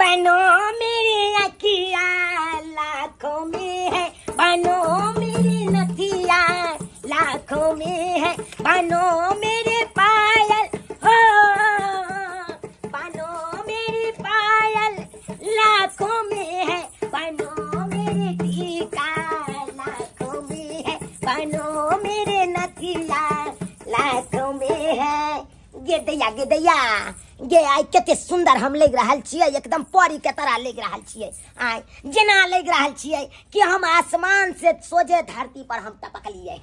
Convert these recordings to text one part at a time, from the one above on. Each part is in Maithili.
बनो मेरी अखिया लाखों में है, बनो मेरी नथिया लाखों में है, बनो मेरे पायल हो, बनो मेरी पायल लाखों में है, बनो मेरे टीका लाखों में है, बनो मेरे नथिया लाखों में है। गे दैया गे दैया गे आइ कते सुंदर हम लग रहल छियै, एकदम परी के तरह लग रहल छियै। आइ जेना लग रहल छियै कि हम आसमान से सोझे धरती पर हम टपकलियै।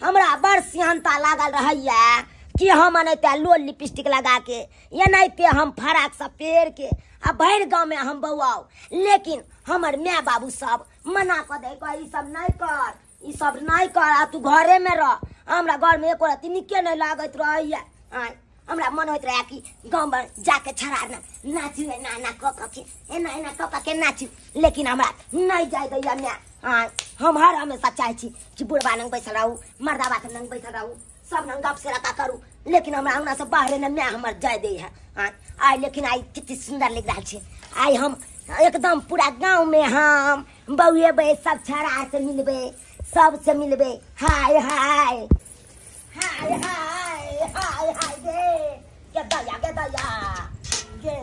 हमरा बड़ सिहनता लागल रहैया कि हम एनाहिते लोल लिपस्टिक लगा के एनाहिते हम फराक सब पेर के आ भरि गाँव में हम बौआउ, लेकिन हमर my बाबू सब मना कऽ दै, कहै ई सब नहि कर, ई सब नहि कर, आ तू घरे में रह। हमरा घर में एको रत्ती नीके नहि लागैत रहैया। आइ हमरा मन होइत रहै कि गाँव में जाके छड़ा नाचू, एना एना कऽ कऽ के, एना एना कऽ कऽ के नाचू, लेकिन हमरा नहि जाय दैया my. आइ हम हर हमेशा चाहै छी कि बुढ़बा नंग बैसल रहू, मर्दाबा के नंग बैसल रहू, सब नंग गप से करू, लेकिन हमरा अंगना से बाहरे ने my हमर जाय दै है। आइ लेकिन आइ कते सुंदर लग रहल छै। आइ हम एकदम पूरा गाँव में हम बौएबै, सब छड़ा से मिलबै, सबसे मिलबै। हाय हाय हाय हाय हाय हाय गे गे दया गे दया गे,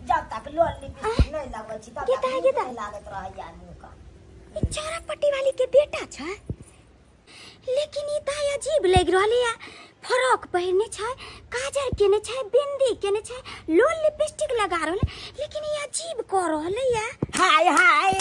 जब तक लोल लिपस्टिक नहीं लगबै छी तब तक नहीं लागैत रहैया मुँह का। ई चौरा पट्टी वाली के बेटा छै, लेकिन ई तऽ अजीब लागि रहल है। फ्रॉक पहिरने छै, काजर केने छै, बिंदी केने छै, लोल लिपस्टिक लगा रहल, लेकिन ई अजीब कऽ रहल है। हाय हाय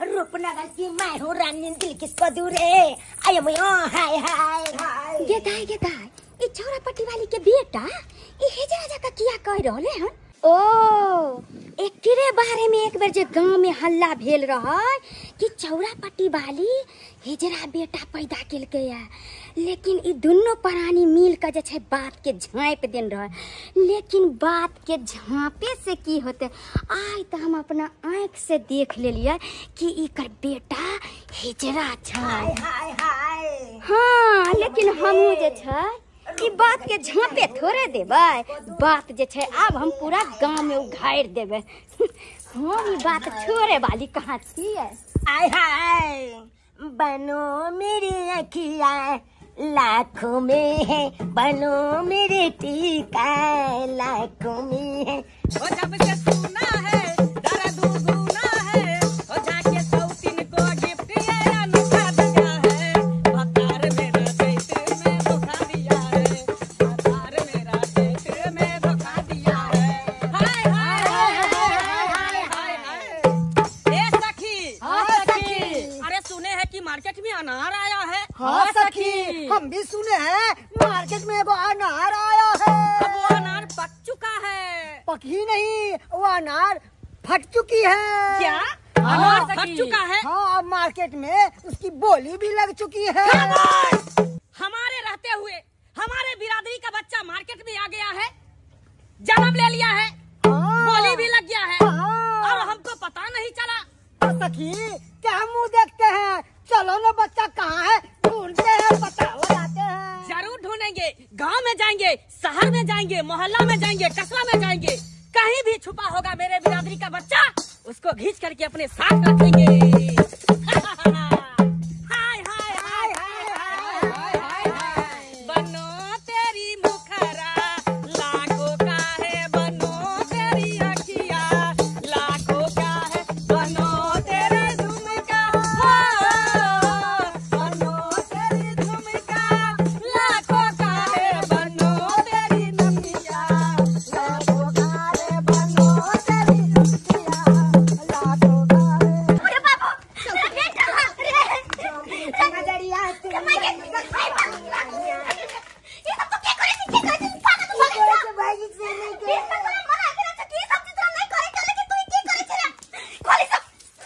रूपनगर की मैं हूँ रानी, दिल किसको दूं रे, आय मैं हाय हाय हाय। गे दाई गे दाई, ई चौरा पट्टी वाली के बेटा ई हेजरा जका किया कह रहले हन? ओ एकरे बारे में एक बेर जे गांव में हल्ला भेल रहै कि चौरा पट्टी वाली हिजरा बेटा पैदा केलकै है, लेकिन ई दुनू प्राणी मिल के जे छै बात के झाँपि देने रहै, लेकिन बात के झाँपे से की होतै? आइ तऽ हम अपना आँखि से देख लेलियै कि एकर बेटा हिजरा छै। हाय हाय हाय। हाँ, लेकिन हमहूँ जे छै ई बात के झाँपे थोड़े देबै, बात जे छै आब हम पूरा गाँव में उघारि देबै। हम ई बात छोड़े वाली कहाँ छियै? आय हाय बनो मेरी अखिया लाखों में है, बनो मेरे टीका लाखों में है। ओ जब से सुना है दर्द दुगुना है, ओ जाके सौतीन को गिफ्ट ये अनोखा दिया है, भतार मेरा चैत में धोखा दिया है, भतार मेरा चैत में धोखा दिया है। हाय हाय हाय हाय हाय हाय। ए सखी, हाँ सखी, अरे सुने हैं कि मार्केट में अनार आया है? हाँ सखी, हम भी सुने हैं मार्केट में एगो अनार आया है। अब वो अनार पक चुका है। पकी नहीं, वो अनार फट चुकी है। क्या? अनार फट चुका है? हाँ, अब मार्केट में उसकी बोली भी लग चुकी है। हमारे रहते हुए हमारे बिरादरी का बच्चा मार्केट में आ गया है, जन्म ले लिया है, बोली भी लग गया है, और हमको पता नहीं चला। सखी क्या मुँह देखते हैं, चलो ना बच्चा कहाँ है ढूंढते हैं, पता लगाते हैं। जरूर ढूंढेंगे, गांव में जाएंगे, शहर में जाएंगे, मोहल्ला में जाएंगे, कस्बा में जाएंगे, कहीं भी छुपा होगा मेरे बिरादरी का बच्चा, उसको खींच करके अपने साथ रखेंगे। हाय हाय हाय हाय हाय हाय। बनो तेरी मुखरा लाखों का है, बनो तेरी अखिया लाखों का है, बनो तेरा झुमका, बनो तेरी झुमका लाखों का है, बनो तेरी नथिया लाखों का है, बनो तेरी नथिया लाखों का है। अरे बाबू, मेरा बेटा रे, ये सब तो के करे छी, के करे छी? पागल तो भऽ गेल छी। बीस साल तोरा मना केने छौ कि ई सब चीज तोरा नहि करे के, लेकिन तू ई की करे छले? खोल ई सब,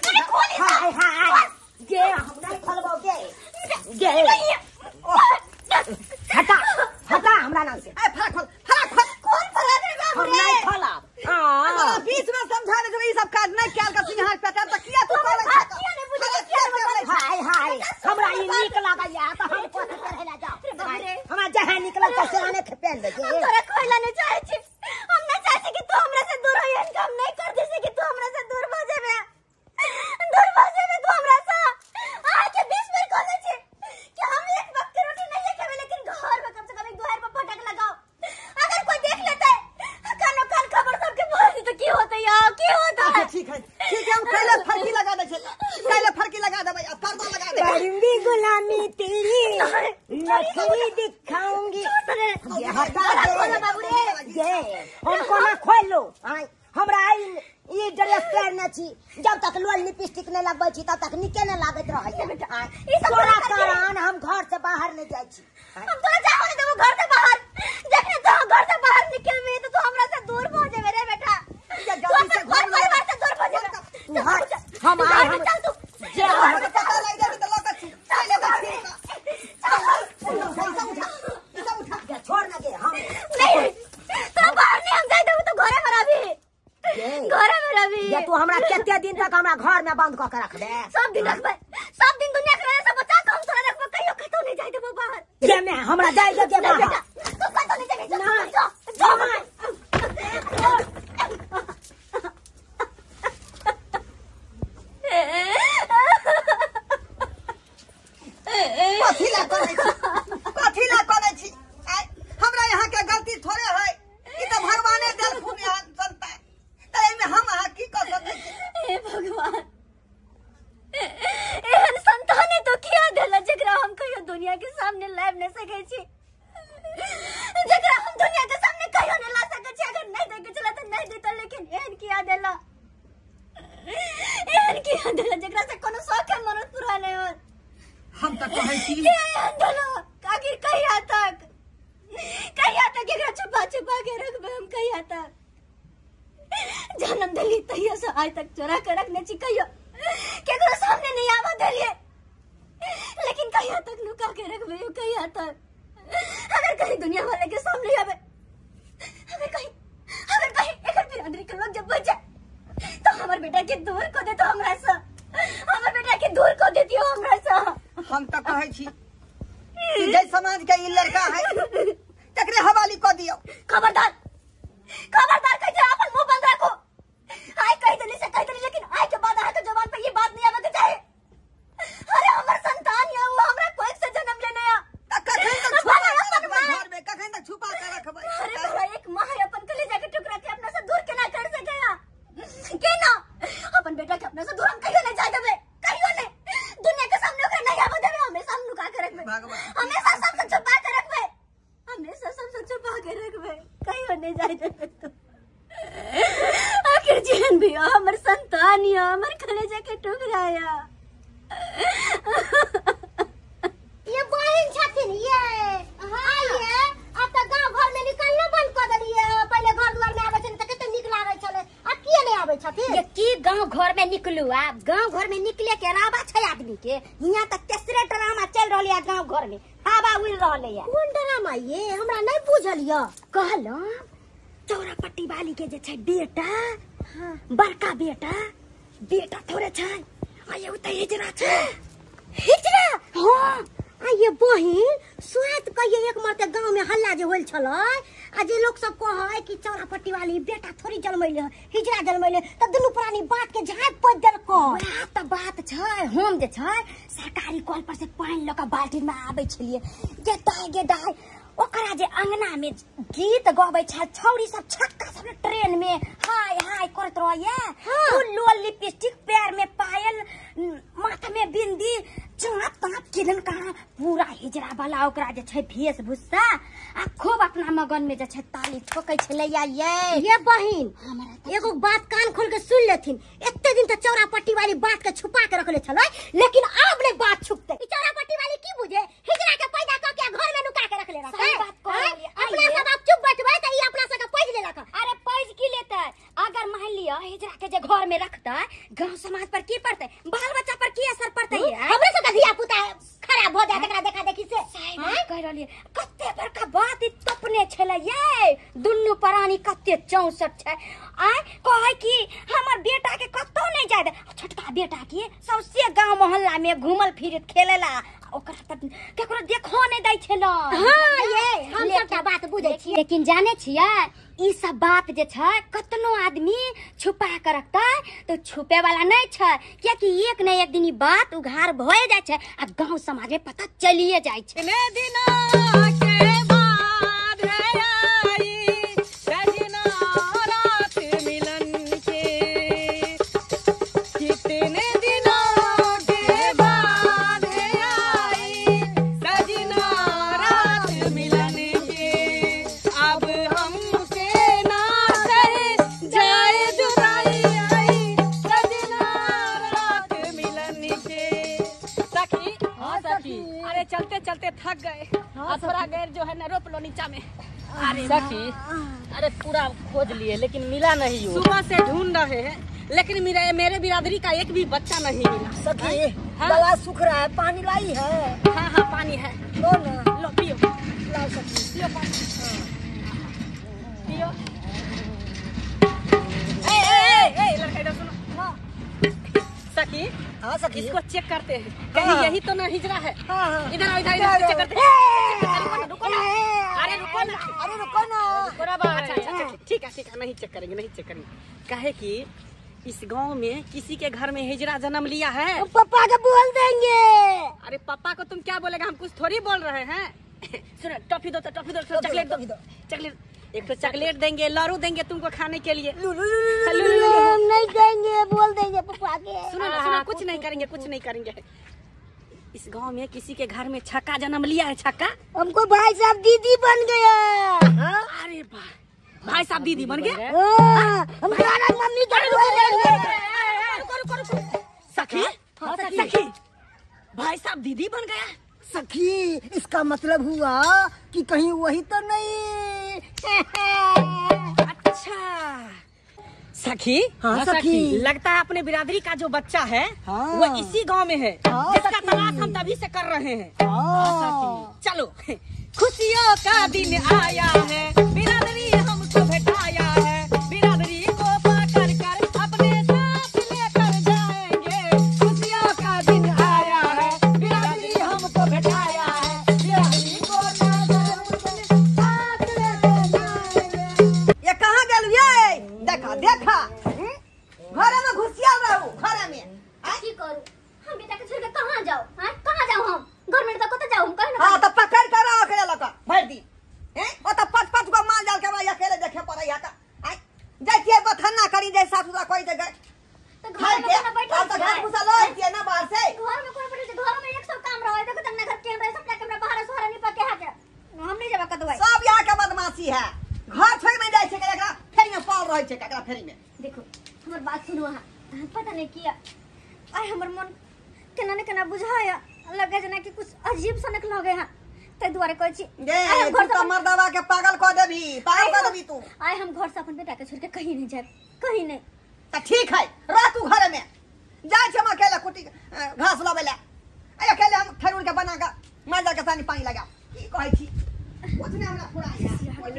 अरे खोल ई सब। हाय हाय गे, हम नहीं खोलबौ गे गे, हटा हटा हमरा नाम से। ए फराक खोल, फराक खोल, कोन फराक रे बाबू हम रे? नहीं खोलब। हाँ बीच में समझा दे ई सब काज नहीं कैल कर सिंहार पेटा त किया तू करै किया नहीं बुझै किया नहीं? हाय हाय, हमरा ई नीक लागैया त हम कथी पढ़ै ला जाउ। हमरा जहाँ निकलल त सेराने के पहन ले। हम तोरा खोइला नहीं चाहै छी, हम नहीं चाहै छी कि तू हमरा से दूर होइहन, हम नहीं कर दे। की होतै यौ की होतै? अच्छा ठीक है ठीक है, हम कैले फरकी लगा दै छै, कैले फरकी लगा देबै आ पर्दा लगा देबै। करूंगी गुलामी तेरी नखरी दिखाऊंगी। ये हटा दे ये हम कोना खोल लो। हमरा ई ड्रेस पहनने छी, जब तक लोल लिपस्टिक नहीं लगबै छी तब तक निके नहीं लागैत रहै। बेटा ई सब तोरा कारण हम घर से बाहर नहीं जाइ छी। हम तोरा जाहो नहीं देबो घर से बाहर। जखने तो घर से बाहर निकलबे तो तू हमरा से दूर भ जेबे रे बेटा। तू अपन घर परिवार से दूर भ जेबे। तू हट, हम आए हम चल तू जे पता लागि जाय त लऽ छी चल ले छी। उठा उठा उठा छोड़ ना गे हम नहीं तोरा बाहर नहीं हम जाय देबो, तो घरे में रहबी, घरे में रहबी। ये तू हमरा कते दिन तक हमरा घर में बंद क के रखबे? सब दिन रखबे, सब दिन दुनिया के से बचा के हम तोरा रखबे, कहियो कतौ नहीं जाय देबो बाहर। जे में हमरा जाय दे जे बाहर। तू कतौ नहीं जाबी, जो जो कथी ला करै छी, कथी ला करै छी? हमरा यहाँ के गलती थोड़े है, ई त भगवाने देलखुन यहाँ संतान, त एहिमे हम अहाँ की कऽ सकै छी? हे भगवान, एहन संताने तो किया देला जेकरा हम कहियो दुनिया के सामने लाबि नहीं सकै छी, जेकरा हम दुनिया के सामने कहियो नहीं ला सकै छी। अगर नहीं देके चला त नहीं देता, लेकिन एहन किया देला, एहन किया देला जेकरा से कोनो शौक है मनोरथ पूरा नहीं होत। हम त कहै छी एहन देला, आखिर कहिया तक, कहिया तक एकरा छुपा छुपा के रखबे हम? कहिया तक? जन्म दिली तहिया से आज तक चोरा के रखने छी, कहियो केकरो सामने नहीं आवा दिलिए, लेकिन कहिया तक लुका के रखबे यो? कहिया तक? अगर कहीं दुनिया वाले के सामने आवे, अगर कहीं, अगर कहीं एकर बिरादरी के लोग जब बच जाए तो हमर बेटा के दूर को दे, तो हमरा से हमर बेटा के दूर को दे दियो हमरा से। हम त कहै छी कि जै समाज के ई लड़का है तकरे हवाली क दियो। खबरदार, खबरदार कह अपन मुंह बंद रखो। आय कह देली से कह देली, लेकिन आय के बाद आके जबान पे ये बात नहीं आवे के चाहे। अरे हमर संतान या वो हमरा कोई से जन्म लेने आ, त कखन तक छुपा के रखबै घर में, कखन तक छुपा के रखबै? अरे भला एक मां है अपन कलेजा के टुकड़ा के अपना से दूर केना कर सकेया? केना अपन बेटा के अपना से दूर हम कहियो नहीं जाय देबै, कहियो नहीं। दुनिया के सामने ओकरा नहीं आवे देबै, हमेशा हम लुका के रखबै, हमेशा सबसे छुपा के रखबै, हमेशा सबसे छुपा के रखबै, कहियो नहीं जाय देबै। तो आखिर जीवन भी हमर संतान या हमर कलेजा के टुकड़ा या। ये बहिन छथिन ये आइए, अब त गांव घर में निकलना बंद क देलिए। पहिले घर दुआर में आबै छलै त कते नीक लागै छलै, अब किए नहीं आबै छथिन? ये की गांव घर में निकलू? आब गांव घर में निकले के अलावा छै आदमी के हियां त तेसरे ड्रामा चल रहल है गांव घर में, हवा उड़ रहल है। कोन ड्रामा ये हमरा नहीं बुझल य? कहलौं चौरा पट्टी वाली के जे छै बेटा, बड़का बेटा, बेटा थोड़े छै, आ ये त हिजरा छै, हिजरा? हां। आ ये बहिन सुआत कहिए एक मरते गांव में हल्ला जे होल छलै, आ जे लोग सब कहै कि चौरा पट्टी वाली बेटा थोड़ी जन्मैले हिजरा जन्मैले, त दुनू प्राणी बात के झाँप पोति देलको। वएह त बात छै। हम जे छै सरकारी कल पर से पानि लऽ के बाल्टी में आबै छलियै, गे दाइ गे दाइ, ओकरा जे अंगना में गीत गबै छल छौड़ी सब छक्का सब ट्रेन में हाय हाय करत रहैया। हाँ। लोल लिपस्टिक, पैर में पायल, माथा में बिंदी, चाप ताप किदन कहाँ पूरा हिजरा वाला ओकरा जे छै वेशभूषा, आ खूब अपना मगन में जे छै ताली ठोकै छलैया। ये बहिन एगो बात कान खोल के सुन लेथिन, एते दिन त चौरा पट्टी वाली बात के छुपा के रखले छलै, लेकिन अब नहीं बात छुपते। ई चौरा पट्टी वाली की बुझे हिजरा के पैदा क के घर में नुका के रखले रहतै। अपना सब आप चुप बैठबै त ई अपना सब के पैज लेलक। अरे पैज की लेतै? अगर मान लियो हिजरा के जे घर में रखतै, गांव समाज पर की पड़तै, बाल बच्चा पर की असर पड़तै? हमरे सब के धिया पुता खराब भ जायत एकरा देखा देखी से। सही बात कह रहलियै, कते बड़का बात ई तपने छलै ये। दुनू प्राणी कते 64 छै। आय कहै कि हमर बेटा के कतौ नहीं जाय दे, छोटका बेटा के सौसे गांव मोहल्ला में घूमल फिरत खेलेला, ओकरा त केकरो देखो नहीं दै छलै। हां ये हम सबटा बात बुझै छी, लेकिन जाने छियै ई सब बात जे छै कतनो आदमी छुपा के रखतै तो छुपे वाला नहीं छै, कियाकि एक न एक दिन ई बात उघार भए जाइ छै आ गांव समाज में पता चलिए जाइ छै। दिना के बाद है आई सजना रात मिलन थक गए। हाँ, थोड़ा गैर जो है ना रोप लो नीचा में। अरे सखी, अरे पूरा खोज लिए लेकिन मिला नहीं। सुबह से ढूंढ रहे हैं लेकिन मेरे बिरादरी का एक भी बच्चा नहीं मिला। सखी, हाँ? गला सूख रहा है, पानी लाई है? हाँ हाँ पानी है, लो ना, लो पियो, लाओ सखी, पियो पानी, पियो। ए ए ए लड़का इधर सुनो। हाँ सखी, हाँ सखी, इसको चेक करते हैं कहीं यही तो ना हिजड़ा है। हाँ हाँ, इधर आओ, इधर इधर चेक करते हैं। रुको ना, अरे रुको ना, अरे रुको ना। अच्छा अच्छा ठीक है ठीक है, नहीं चेक करेंगे, नहीं चेक करेंगे। काहे कि इस गांव में किसी के घर में हिजड़ा जन्म लिया है। पापा को बोल देंगे। अरे पापा को तुम क्या बोलेगा, हम कुछ थोड़ी बोल रहे हैं। सुनो, टॉफी दो, टॉफी दो, चॉकलेट दो, चॉकलेट, एक तो चॉकलेट देंगे, लारू देंगे तुमको खाने के लिए। नहीं देंगे, बोल देंगे पापा के। सुनो ना, सुनो, कुछ नहीं करेंगे, कुछ नहीं करेंगे। इस गांव में किसी के घर में छक्का जन्म लिया है, छक्का। हमको भाई साहब दीदी बन गया। अरे भाई साहब दीदी बन गए। हम मम्मी। सखी, सखी, भाई साहब दीदी बन गया। सखी, इसका मतलब हुआ कि कहीं वही तो नहीं। अच्छा सखी, हाँ सखी, लगता है अपने बिरादरी का जो बच्चा है, हाँ, वो इसी गांव में है, हाँ, जिसका तलाश हम तभी से कर रहे हैं। हाँ, चलो, खुशियों का दिन आया है, बिरादरी हमको भेटाया है, बिरादरी को पकड़ कर अपने साथ लेकर जाएंगे। खुशियों का दिन आया है, बिरादरी हमको भेटाया है, बिरादरी को साथ लेकर जाएंगे। ये कहाँ गल ये? देखा देखा, घर में घुसिया रहू, घर में। की करू हम बेटा के छोड़ के कहाँ जाओ? हां कहाँ जाओ हम? घर में तो कत जाओ हम कहे ना। हां तो पकड़ कर अकेले लका भर दी। हैं ओ तो पांच पांच गो माल जाल के हमरा अकेले देखे पड़ै है का। आय जाय बथन्ना करी जाय सासुरा कोई जगह तो घर में कोना बैठल तो घर घुसा लो के ना बाहर से। घर में कोना बैठल, घर में एक सब काम रहे। देखो तन्ना घर के सब कैमरा बाहर सोहरा नहीं पके है के हम नहीं जाबा कतवाई। सब यहां के बदमाशी है, घर छोड़ में जाय छै के एकरा फेरी में पाल रहै छै, एकरा फेरी में। देखो हमर बात सुनो, हां पता नहीं किया आय हमर मन केना ने केना बुझाया लगे जना कि कुछ अजीब सनक लगे है, ते दुआरे कहै छी गे तू त मर्दवा के पागल क देबी, पागल क देबी तू। आय हम घर से अपन बेटा के छोड़ के कहीं नहीं जाब, कहीं नहीं। त ठीक है, रह तू घर में, जाय छै हम अकेले कुटी घास लाबै ले, आय अकेले हम खरूर के बना के मांजर के सानी पानी लगा। की कहै छी कुछ नहीं हमरा फुराया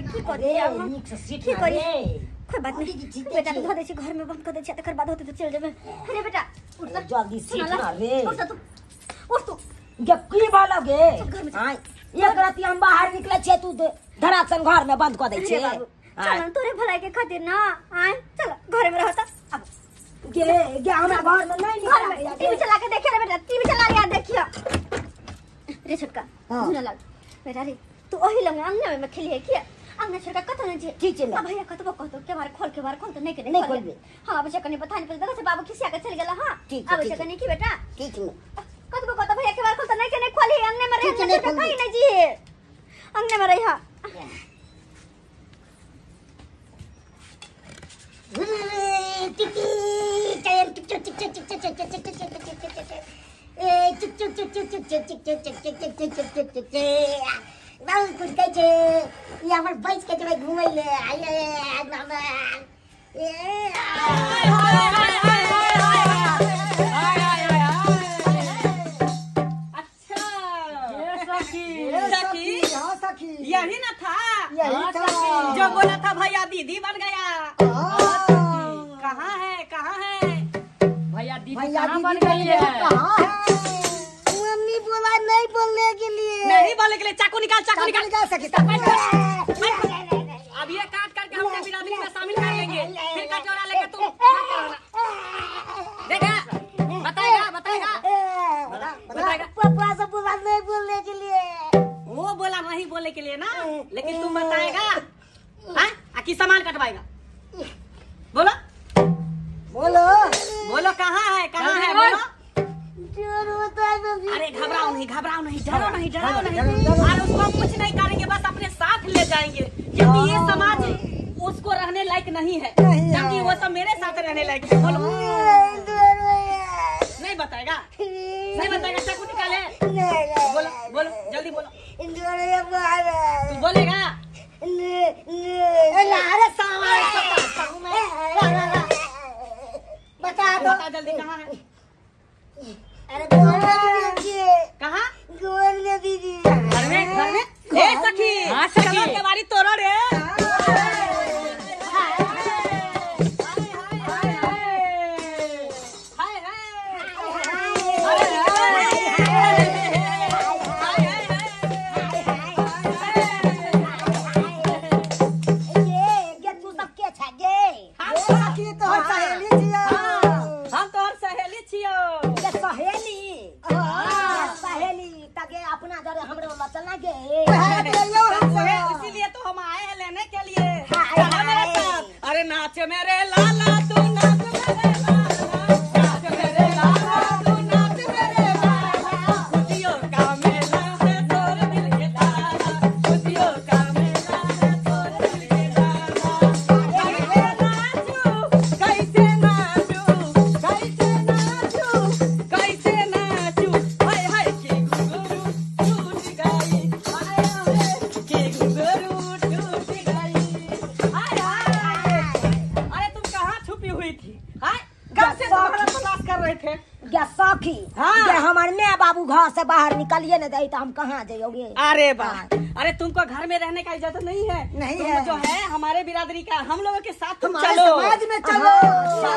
की करी हम, नीक से सीख की करी। कोई बात नहीं बेटा, धो दे छी घर में बंद कर दे छी, तकर बाद होते तो चल जेबे। अरे बेटा उठ जा, जल्दी सीख ना रे, उठ जा तू, उठ तू। जब की बात गे एक रात हम बाहर निकले छे तू धड़ाक सन घर में बंद कर दे छे। चल तोरे भलाई के खातिर ना आय, चल घर में रहता अब गे गे हमरा घर में नहीं घर में टीवी चला के देखे रे बेटा, टीवी चला लिया देखियो रे छोटका झूला लग बेटा रे, तू ओही लंग अंगना में खेलिए किया अंगना छोड़का कत नहीं जे। ठीक छै। अब भैया कतबो कहतो के बार खोल के बार खोल तो नहीं के नहीं खोलबे। हां अब से कनी पता नहीं देखो से बाबू खिसिया के चल गेला। हां ठीक अब से कनी की बेटा ठीक छै। कतबो कहतो भैया के बार खोल तो नहीं के नहीं खोली, अंगने में रह कहीं नहीं जी, अंगने में रही। हां बहुत कुछ कहै छै ई हमर बैस के जेबै घुमै ले। अच्छा सखी, सखी यही ना था, यही था जो बोला था भैया दीदी बन गया। कहाँ है, कहाँ है भैया दीदी, कहाँ बन गई है? कहाँ है? मम्मी बोला नहीं बोलने के लिए, नहीं बोलने के लिए। चाकू निकाल, चाकू निकाल, निकाल सखी। अब ये काट करके हमने बिरादरी में शामिल कर लेंगे, फिर कटोरा लेके तुम देखा बताएगा, बताएगा, बताएगा। पापा से बोला नहीं बोलने के लिए, वो बोला नहीं बोलने के लिए ना, लेकिन तुम बताएगा हाँ, कि सामान कटवाएगा। बोलो बोलो बोलो, कहाँ है, कहाँ है, बोलो। अरे घबराओ नहीं, घबराओ नहीं, डरो नहीं, डरो नहीं। और उसको हम कुछ नहीं करेंगे, बस अपने साथ ले जाएंगे, क्योंकि ये समाज उसको रहने लायक नहीं है, जबकि वो सब मेरे साथ रहने लायक है। बोलो नहीं बताएगा, नहीं बताएगा, चाकू निकाले। बोलो बोलो जल्दी बोलो। तू बोलेगा अरे सामान बता दो बता जल्दी कहाँ है। अरे दीदी कहाँ गोल में दीदी घर में घर में। ए सखी हां सखी चलो केवारी तोड़ो रे। हाय हाय ये गे तू सब के छ गे। हम सखी तोहर सहेली छियो। हम तोहर सहेली छियो। गे सहेली सहेली तगे अपना जरे हमरे वाला चलना गे। इसीलिए तो हम आए हैं लेने के लिए। चलो मेरे साथ। अरे नाच मेरे लाला तू नाच मेरे लाला, नाच मेरे लाला तू नाच मेरे लाला, खुशियों का मेला है तोर दिल के ताला, खुशियों का मेला है तोर दिल के ताला। कैसे नाचू कैसे नाचू कैसे नाचू कैसे नाचू, हाय हाय के गुरु टूट गई, हाय हाय के गुरु टूट गई, हाय हाय। अरे तुम कहाँ छुपी हुई थी? हाय कब से तुम्हारा तलाश कर रहे थे। गे सखी हाँ। गे हमर my बाबू घर से बाहर निकलिए न दई त हम कहाँ जाओगे। अरे वाह, अरे तुमको घर में रहने का इजाजत नहीं है। नहीं तुम है। जो है हमारे बिरादरी का, हम लोगों के साथ तुम हमारे चलो समाज में चलो।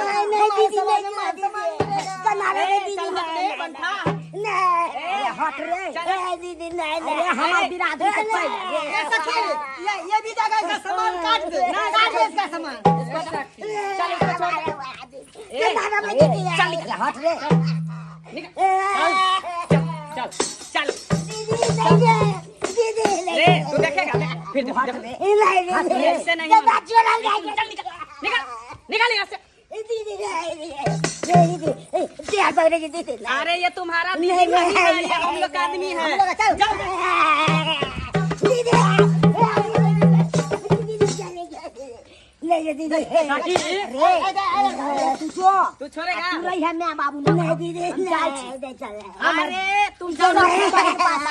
नहीं नहीं दीदी नहीं ए, चल हट रे बंठा। नहीं हट रे चल। दीदी नहीं नहीं हमार बिरादरी से चल। ए सखी ये भी जगह इसका सामान काट दे, काट दे इसका सामान। चल इसको छोड़ दे। चल निकल हट रे। निकल चल चल दीदी रे तू देखेगा फिर देख ऐसे नहीं होना। चल निकल निकल निकल यहाँ से। अरे ये तुम्हारा दीदी नहीं है, ये हम लोग का आदमी है। जाओ। नहीं दीदी तू छोड़ेगा तू रही है मैं बाबू नहीं दीदी नहीं। अरे तुम जाओ। पास